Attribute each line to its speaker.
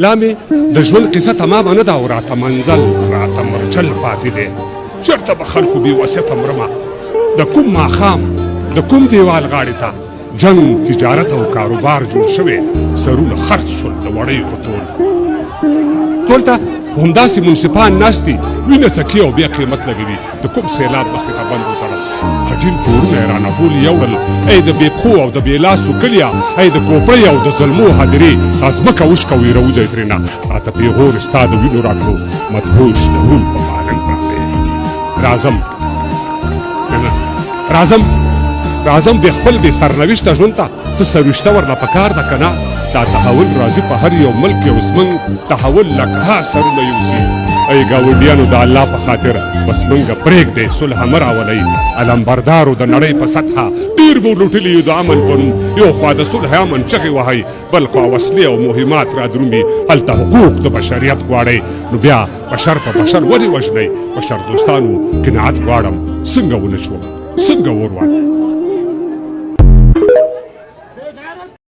Speaker 1: لا مې د ژوند قصه تمامه نه ده او راته منزل راته مرچل پاتې دی. چېرته به خلکو بې وصیته مرمه، د کوم ماښام د کوم دیوال غاړې ته جنګ، تجارت او کاروبار جوړ شوی، سرونه خرڅ شول د وړیو په تول. تول ته همداسې منصفان ناست دي، وینه څکي او بیا قیمت لګوي. د کوم سیلاب مخې ته بند وتړم، خټین کورونه یې رانه ټول یوړل. ای د بې پښو او د بې لاسو کلیه، ای د کوپړۍ او د زلمو هدیرې، دا ځمکه وشکوئ راوځئ ترېنه. راته پیغور ستا د وینو راکړو، مدهوش د روم په پالنګ پراته. راځم نه نه راځم، راځم د خپل بې سرنوشته ژوند ته څه سروشته ورله پکار ده که نه. دا تحول راځي په هر یو ملک کې او زمونږ تحول لکه سرونه یوسي. ای ګاونډیانو د الله په خاطر بس مونږ پرېږدئ، صلح مه راولئ. علمبردارو د نړۍ په سطحه ډېر مو لوټلي یو د امن په نوم. یو خوا د صلح امن چغې وهئ، بل خوا وسلې او مهمات را درومي. هلته حقوق د بشریت غواړئ، نو بیا بشر په بشر ولې وژنئ؟ بشر دوستانو قناعت غواړم، څنګه ونه شوم، څنګه اور.